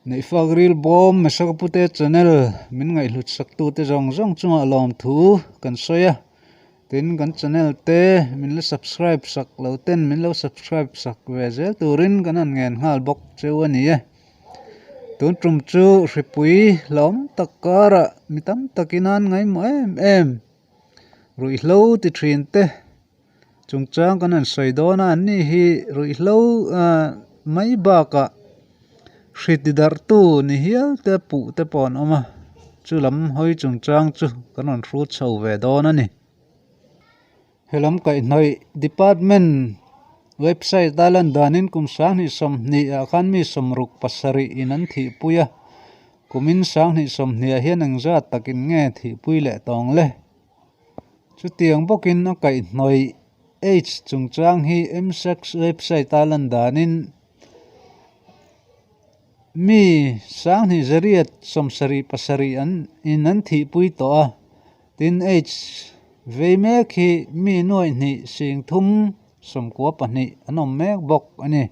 Neihfak ril bawm Mesaka Pute channel min ngaihhlut sak tute zawng zawng chungah lawmthu kan sawi a, tin kan channel te min la subscribe sak lo ten min lo subscribe sak ve zel turin kan han ngen nghal bawk cheu a ni e. Tun tum chu hripui hlawm tak karah mi tam takin an ngaihmawh em em ruihhlo ti thin te. Chungchang kan han sawi dawn a, an ni hi ruihhlo ah mai bakah hri ti darh tu ni hial te puh te pawh an awm a, chu lam hawi chungchang chu kan rawn hrut chho ve dawn a ni. Helam kaihhnawih department website a lan danin kum 2020 ah khan mi 67 in an thihpui a, kumin 2020 ah hian engzat takin nge thihpui leh tawng le? Chutiang bawkin a kaihhnawih Aids chungchang hi MSACS website a lan danin mi 2807 an in an thihpui tawh a, tin Aids vei mek hi mi nuaih hnih sing thum sawmkua pahnih an awm mek bawk a ni.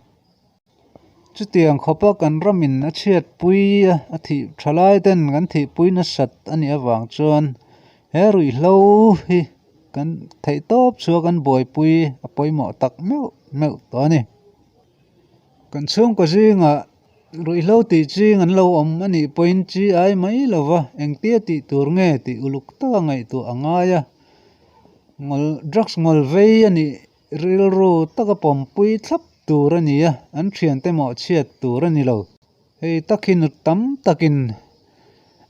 Chutiang khawpa kan ramin a chhiatpui a, a thih tha lai ten kan thihpui nasat a nih avang chuan he ruihhlo hi kan theih tawp chhuak an buaipui a pawimawh tak meuh meuh tawh a ni. Kan chhungkaw zingah ruihhlo tih ching an lo awm a nih pawhin chi ai mai lo va, engtia tih tur nge tih uluk taka ngaihtuah a ngai a, ngawl drugs ngawl vei a nih. Rilru taka pawmpui thlap tur a ni a, an thiante mawh chhiat tur a ni lo. Hei tak hi nu tam takin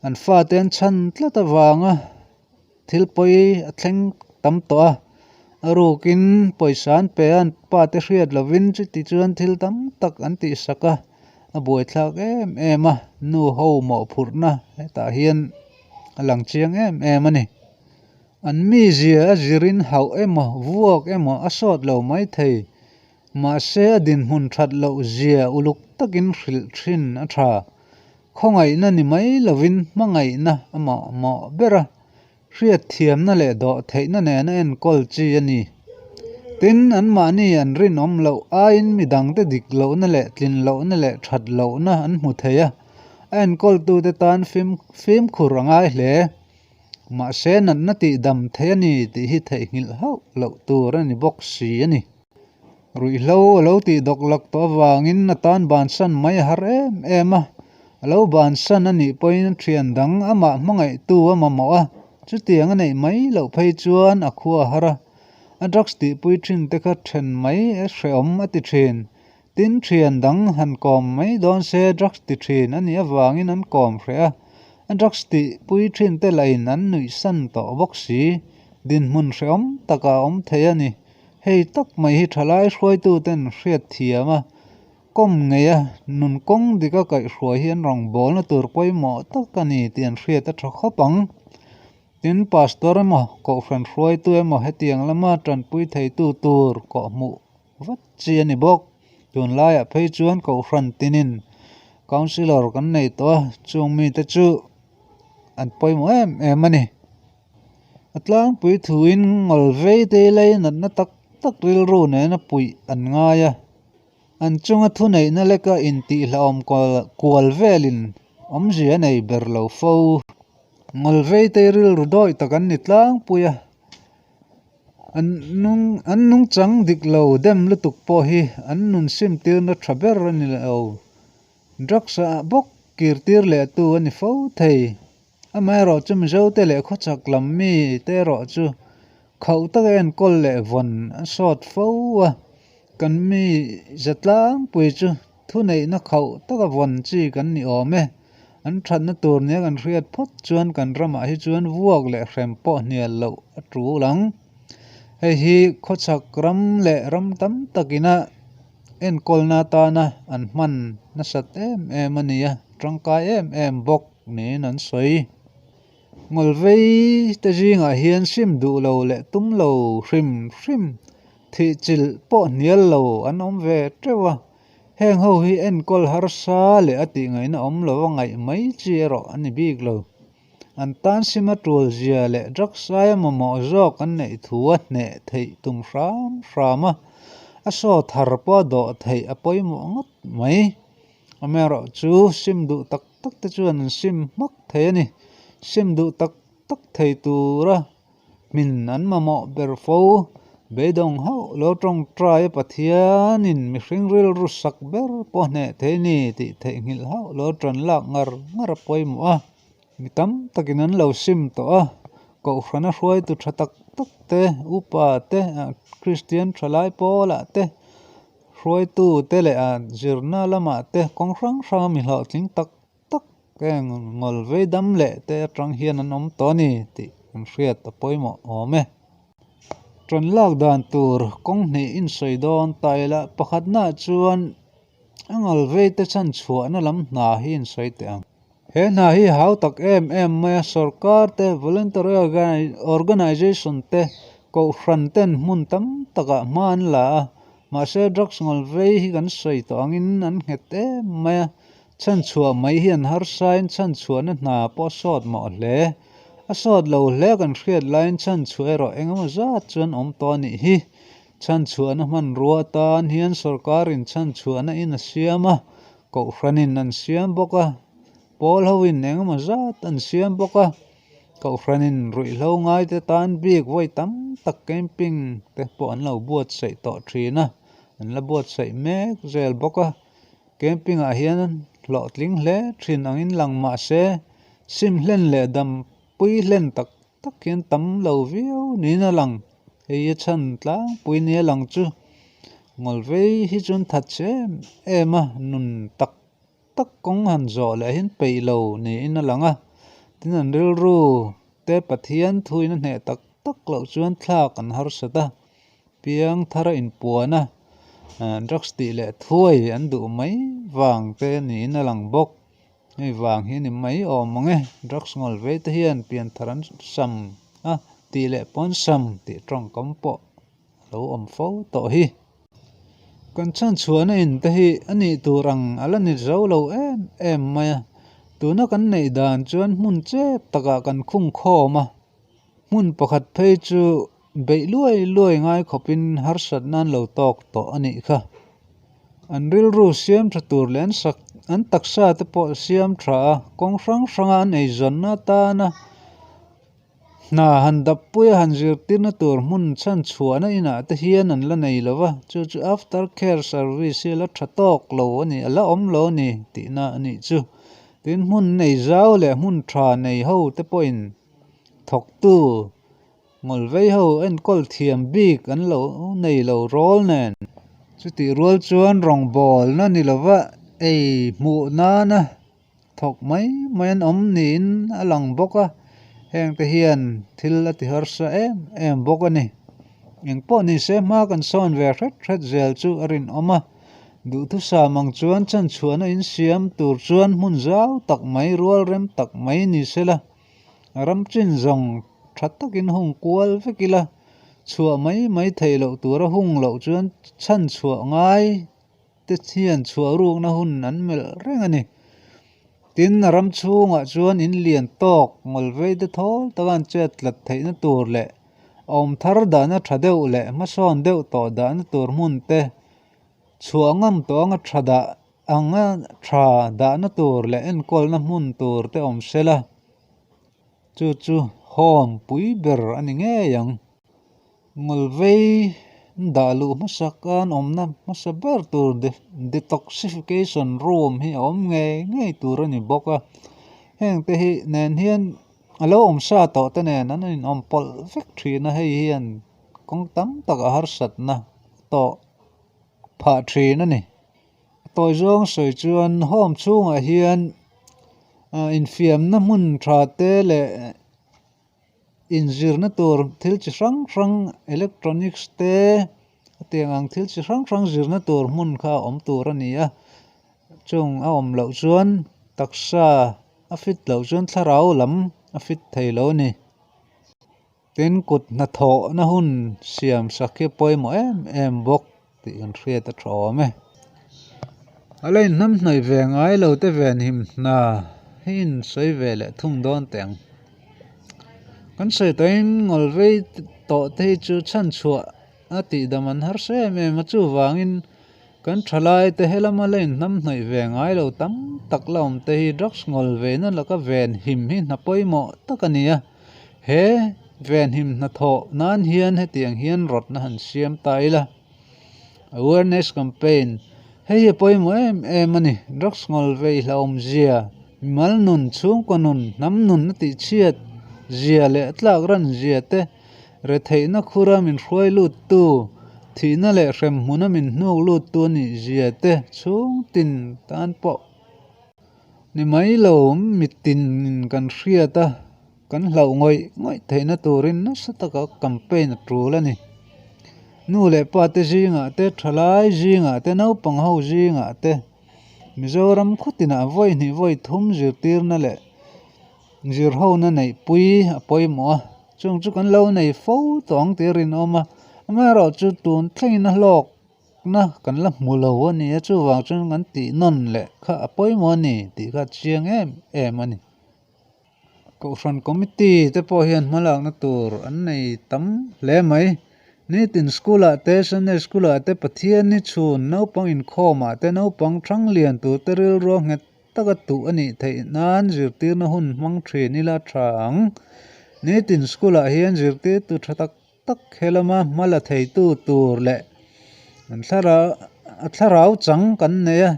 an fate an chhan tlat avanga thil pawi a thleng tam tawh a, a rukin pawisa an pe a, an pate hriat lovin chuti chuan thil tam tak an tihsak a, a buaithlak em em a, nu ho mawhphurhna hetah hian a lang chiang em em a ni. An mizia a zirin hauh emaw vuak emaw a sawt lo maithei. Mahse a dinhmun that loh zia uluk takin hrilh thin a tha. Khawngaihna ni mai lovin hmangaihna a mawhmawh ber a, hriatthiamna leh dawhtheihna nena enkawl chi a ni. Tin, anmahni an rinawm loh aiin midangte dik lohna leh tlin lohna leh that lohna an hmu thei a, a enkawltute tan fimkhur a ngai hle. Mahse natna tih dam thei a ni tih hi theihnghilh hauh loh tur a ni bawk si a ni. Ruihhlo a lo tih dawk lak tawh avangin a tan bansan mai a har em em a, a lo bansan a nih pawhin thian dang amah hmangaihtu a mamawh a, chutiang a neih mai loh phei chuan a khua a har a, a drugs tihpui thin te kha then mai a hrehawm a ti thin. Tin thian dang han kawm mai dawn se drugs ti thin a nih avangin an kawm hreh a, a drugs tih pui thin te lahin an nuih san tawh bawk si, dinhmun hrehawm takah a awm thei a ni. Hei tak mai hi thalai hruaitu ten hriat thiam a, kawm ngei a, nun kawng dika kaihhruai hi an rawngbawlna tur pawimawh tak a ni tih an hriat a tha khawp ang. Tin pastor emaw kohhran hruaitu emaw hetiang lama tanpui theitu tur kawhhmuh vat chi a ni bawk. Tunlaiah phei chuan Kohhran tinin Councillor kan nei tawh a, chung mite chu an pawimawh em em a ni. A tlangpui thuin ngawl vei te lei natna tak tak rilru nena puih an ngai a, an chunga thuneihna leka intihhlauhawm kual velin awmzia a nei ber lo fo. Ngawl vei te rilru dawi tak an ni tlangpui a. An nung an nungchang dik lo dem lutuk pawh hi an nun sim tirna tha ber a ni lo. Drugs ah bawk kir tir leh tu a ni fo thei. Amaherawhchu Mizo te leh khawchhak lam mi te erawh chu khauh taka enkawl leh vawn a sawt fo a. Kan mi za tlangpui chu Thuneihna khauh taka vawn chi kan ni awm e. An thatna tur nia kan hriat phawt chuan kan ramah hi chuan vuak leh hrem pawh hnial loh a tul ang. Hei hi khawchhak ram leh ram tam takina enkawlna atana an hman nasat em em a ni a, tangkai em em bawk niin an sawi. Ngawlvei te zingah hian sim duh lo leh tum lo hrim hrim thih chilh pawh hnial lo an awm ve teuh a, heng ho hi enkawl harsa leh a tih ngaihna awm lo a ngaih mai chi erawh a ni bik lo. An tan sim a tul zia leh drugs aia mamawh zawk an neih thu a hneh theih tum hram hram a, a saw thar pawh a dawh theih a pawimawh ngawt mai. Amaherawhchu sim duh tak tak te chuan an sim hmak thei a ni. Sim duh tak tak thei tura hmin an mamawh ber fo. Beidawng hauh lo tawngtai a Pathianin mihring rilru sak ber pawh hneh thei a ni tih theihnghilh hauh lo tan lak ngar ngar a pawimawh a. Mi tam takin an lo sim tawh a, Kohhrana hruaitu tha tak tak te, upa te, Kristian thalai pawlah te, hruaitu te leh a zirna lamah te kawng hrang hranga mi hlawhtling tak tak eng ngawl vei dam leh te atang hian an awm tawh a ni tih kan hriat a pawimawh awm e. Ṭan lak dan tur kawng hnih insawi dawn ta ila pakhatnaah chuan a ngawl vei te chhan chhuahna lam hna hi insawi teh ang. He hna hi hau tak em em mai a, sorkar te, voluntary organization te, kohhran ten hmun tam takah hma an la a, mahse drugs ngawl vei hi kan sawi tawh angin an nghet em mai a, chhanchhuah mai hi an harsain chhanchhuahna hna pawh a sawt mawh hle. A sawt lo hle kan hriat laiin chhanchhuah erawh engemaw zat chuan awm tawh a nih hi. Chhanchhuahna hmanrua atan hian sorkarin chhanchhuahna in a siam a, Kohhranin an siam bawk a, pawl hoin engemaw zat an siam bawk a, Kohhranin ruihhlo ngaite tan bik vawi tam tak camping te pawh an lo buatsaih tawh thin a, an la buatsaih mek zel bawk a, camping ah hian hlawhtling hle thin angin lang mah se sim hlen leh dam pui hlen tak tak hian tam lo viau niin a lang, hei a chhan tlangpui nia lang chu Ngawlvei hi chuan that che em em a, nun tak tak kawng han zawh leh hian peih lo niin a lang a, tin an rilru te Pathian thuin a hneh tak tak loh chuan thlak an harsat a, piang thar a inpuan a, drugs tih leh thuai an duh mai vang te niin a lang bawk. Hei vang hi a ni mai awm ang e, drugs ngawl vei te hian pianthar an sam a tih leh pawn sam tih tawngkam pawh a lo awm fo tawh hi. Kan chhanchhuahna in te hi a nih tur ang a la ni zo lo em em mai a, tuna kan neih dan chuan hmun chep takah kan khung khawm a, hmun pakhat phei chu beih luai luai ngai khawpin harsatna an lo tawk tawh a nih kha. An rilru siam tha tur leh an sak an taksa te pawh siam tha a, kawng hrang hranga an eizawnna atana hna han dap pui a han zirtirna tur hmun chhan chhuahna inah te hian an la nei lo va, chu chu after care service hi a la tha tawk lo a ni, a la awm lo a ni tihna a nih chu. Tin, hmun nei zau leh hmun tha nei ho te pawhin thawktu Ngawlvei ho enkawl thiam bik an lo nei lo rawl nen. Chutih rual chuan rawngbawlna ni lova ei hmuh nana thawk mai mai an awm niin a lang bawk a, hengte hian thil a ti harsa em em bawk a ni. Engpawh ni se hma kan sawn ve hret hret zel chu a rinawm a, duhthusam ang chuan chanchhuahna insiam tur chuan hmun zau tak mai rual rem tak mai ni sela. Ram chin zawng tha takin hung kual vek ila, chhuah mai mai theih loh tura hung loh chuan chhan chhuah ngai te hian chhuah rukna hun an melh reng a ni. Tin, a ram chhungah chuan in lian tawk ngawl vei te thawl taka an chet tlat theihna tur leh awm thar dahna tha deuh leh hmasawn deuh tawh dahna tur hmun te chhuah ngam tawh anga tha dah Anga tha dahna tur leh enkawlna hmun tur te awm se la, chu chu home pui ber a ni ngei ang. Ngawlvei dah luh hmasak a an awmna hmasa ber tur detoxification room hi a awm ngei ngei tur a ni bawk a, heng te hi nen hian a lo awm sa tawh te nen an inawm pawlh vek thin a, hei hian kawng tam tak a harsatna tawh phah thin a ni. A tawi zawng sawi chuan home chhungah hian infiamna hmun tha te leh inzirna tur thil chi hrang hrang electronics te hetiang ang thil chi hrang hrang zirna tur hmun kha a awm tur a ni a, chung a awm loh chuan taksa a fit loh chuan thlarau lam a fit thei lo a ni. Tin, kut hnathawhna hun siam sak hi pawimawh em em bawk tih kan hriat a tha awm e. A la inhnam hnawih ve ngai lo te venhim hna hi in sawi ve leh thung dawn teh ang. Kan sawi tawhin ngawl vei tawh te hi chu chhanchhuah a tihdam an harsa em em a, chuvangin kan thalai te helama la inhnamhnawih ve ngai lo tam tak la awm te hi drugs ngawl veina laka ven him hi hna pawimawh tak a ni a, he venhim hnathawh nan hian hetiang hian rawtna han siam ta ila. Awareness campaign, Hei hi a pawimawh em em a ni. Drugs ngawl vei hlauhawmzia, mimal nun, chhungkaw nun, hnam nun a tihchhiat zia leh a tlak ran zia te, retheihna khura min hruai luttu, thihna leh hremhmuna min hnuk luttu a nih zia te chhungtin tan pawh ni mai lo mitin kan hriat a. Kan hlauh ngawih ngawih theihna turin nasa taka campaign a tul a ni. Nu leh pa te zingah te, thalai zingah te, naupang ho zingah te Mizoram khutinah vawi hnih vawi thum zirtirna leh zirhona neihpui a pawimawh a, chung chu kan lo nei fo tawh ang tih a rinawm a, amaherawhchu tun thlengin a hlawk na kan la hmu lo a ni a, chuvang chuan kan tih nawn leh kha a pawimawh a ni tih kha a chiang em em a ni. Kohhran committee te pawh hian hmalakna tur an nei tam hle mai. Nitin school ah te Sunday school ah te Pathian ni chhun naupang inkhawm ah te naupang thang lian tur te rilrua nghet taka tuh a nih theih nan zirtirna hun hmang thin ila tha ang. Nitin school ah hian zirtirtu tha tak tak he lama hma la theitu tur leh an thlarau a thlarau chang kan nei a.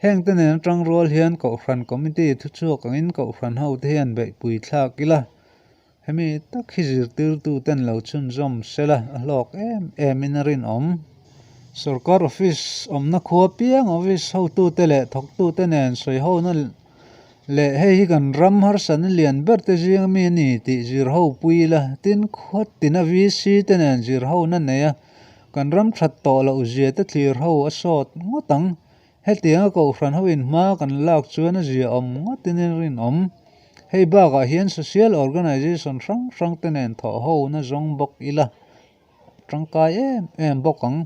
Hengte nen atang rual hian Kohhran Committee thuchhuak angin Kohhran hote hian beihpui thlak ila, hemi tak hi zirtirtuten lo chhunzawm sela a hlawk em emin a rinawm. Sorkar office awmna khua piang office hotute leh thawktute nen sawihona leh hei hi kan ram harsatna lian ber te zinga mi a ni tih zirho pui ila, tin khuatina VC te nen zirhona nei a kan ram that tawh loh zia te thlir ho a sawt ngawt ang. Hetianga Kohhran hoin hma kan lak chuan a zia awm ngawtin a rinawm. Hei bakah hian social organisation hrang hrang te nen thawh ho na zawng bawk ila tangkai em em bawk ang.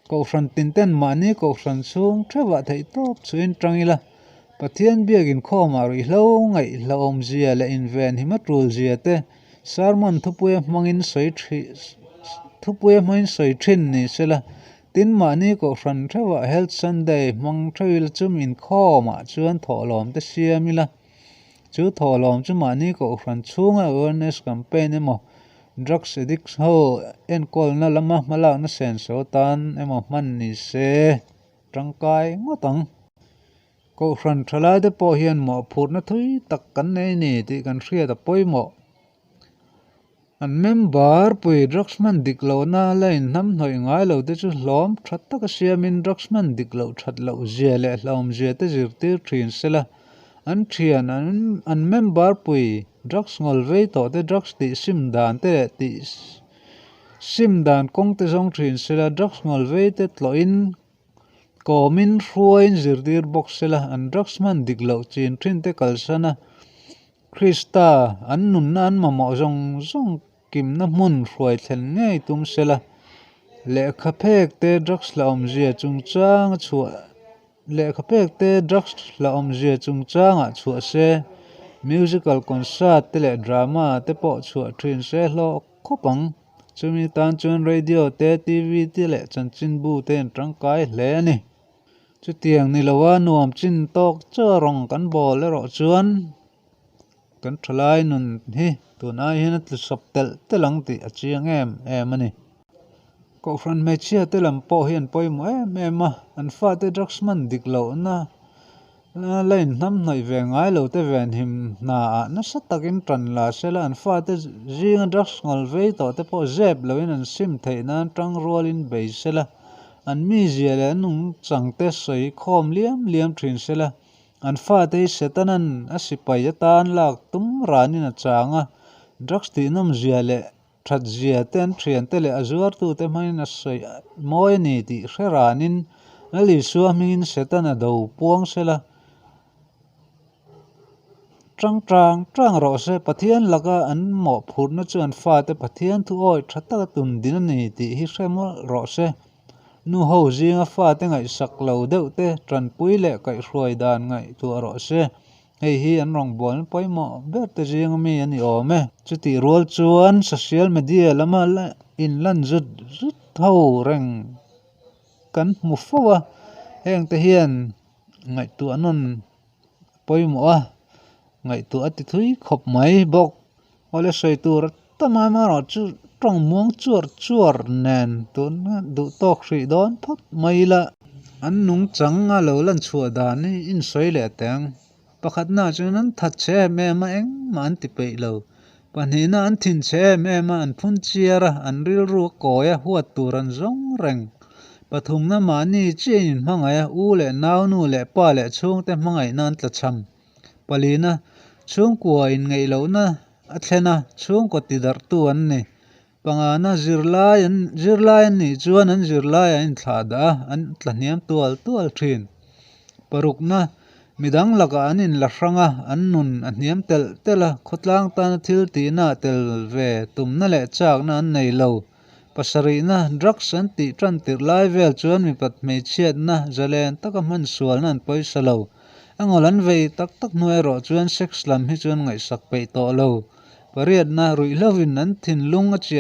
Kohhran tin ten mahni Kohhran chhung theuhah theihtawp chuhin tang ila Pathian biak inkhawmah ruihhlo ngaihhlauhawmzia leh invenhim a tulzia te sermon thupuia hmangin sawi thupuia hmangin sawi thin ni sela Tin, mahni Kohhran theuhah Health Sunday hmang theuh ila chu inkhawmah chuan thawhlawm te siam ila, chu thawhlawm chu mahni Kohhran chhunga awareness campaign emaw, drugs addicts ho enkawlna lama hmalakna senso tan emaw hman ni se tangkai ngawt ang. Kohhran thalaite pawh hian mawhphurhna thui tak kan nei a ni tih kan hriat a pawimawh. An member pui drugs hman dik lohna la inhnamhnawih ngai lo te chu hlawm tha taka siamin drugs hman dik loh that loh zia leh hlauhawm zia te zirtir thin sela an thian an member pui drugs ngawl vei tawh te drugs tih sim dan te leh tih sim dan kawng te zawng thin sela drugs ngawl vei te tlawhin Kawmin hruaiin zirtir bawk sela an drugs hman dik loh chin thin te kalsan a, Krista an nunna an mamawh zawng zawng kimna hmun hruai thlen ngei tum sela, lehkha phek te drugs hlauhawmzia chungchang a chhuah lehkha phek te drugs hlauhawmzia chungchangah chhuah se, musical concert te leh drama te pawh chhuah thin se hlawk khawp ang. Chumi tan chuan radio te, TV te leh chanchinbu te an tangkai hle a ni. Chutiang ni loa nuam chin tawk chaw rawng kan bawl erawh chuan kan thalai nun hi tun ai hian a tlu sawp telh telh ang tih a chiang em em a ni. Kohhran hmeichhia te lam pawh hi an pawimawh em em a, an fate drugs hman dik lohna La inhnamhnawih ve ngai lo te venhim hna ah nasa takin tan la sela an fate zinga drugs ngawl vei tawh te pawh zep loin an sim theih nan tang rualin bei sela an mizia leh an nungchang te sawi khawm liam liam thin sela an fate hi Setanan a sipai atan lak tum ranin a chang a drugs tihnawmzia leh That zia te an thiante leh a zuartute hmangin a sawi mawi a ni tih hre ranin Lal Isua hmingin Setana do puang sela tang tang tang rawh se. Pathian laka an mawhphurhna chu an fate Pathian thu awi tha taka tun din a ni tih hi hre mawlh rawh se. Nu ho zinga fate ngaihsak lo deuh te tanpui leh kaihhruai dan ngaihtuah rawh se. Hei hi an rawngbawlna pawimawh ber te zinga mi a ni awm e. Chutih rual chuan social media lama inlan zut zut ho reng kan hmu fo a, hengte hian ngaihtuah nawn pawimawh a, ngaihtuah a ti thui khawp mai bawk. Awle sawi tur a tam a amaherawh chu tawng muang chuar chuar nen tuna duh tawk hrih dawn phawt mai ila. An nungchang a lo lan chhuah dan hi insawi leh teng. Pakhatna chuan an that che em em a, engmah an ti peih lo. Pahnihna an thin che em em a, an phun chiar a, an rilru a kawi a, huat tur an zawng reng. Pathumna mahni chiah in inhmangaih a, u leh nau, nu leh pa leh chhungte hmangaihna an tlachham. Palina, chhungkua inngeih lohna a thlen a, chhungkaw tidarhtu an ni. Pangana, zirlai an zirlai an nih chuan an zirlai an inthlah dah a, an tlahniam tual tual thin. Parukna, midang lakah an inla hrang a, an nun a hniam telh telh a, khawtlang tana thil tihna tel ve tumna leh chakna an nei lo. Pasarihna, drugs an tih tan tirh lai vel chuan mipat hmeichhiatna zalen taka hman sualna an pawisa lo. A ngawl an vei tak tak hnu erawh chuan sex lam hi chuan ngaihsak peih tawh lo. Pariatna, ruihhlovin an thinlung a chiah.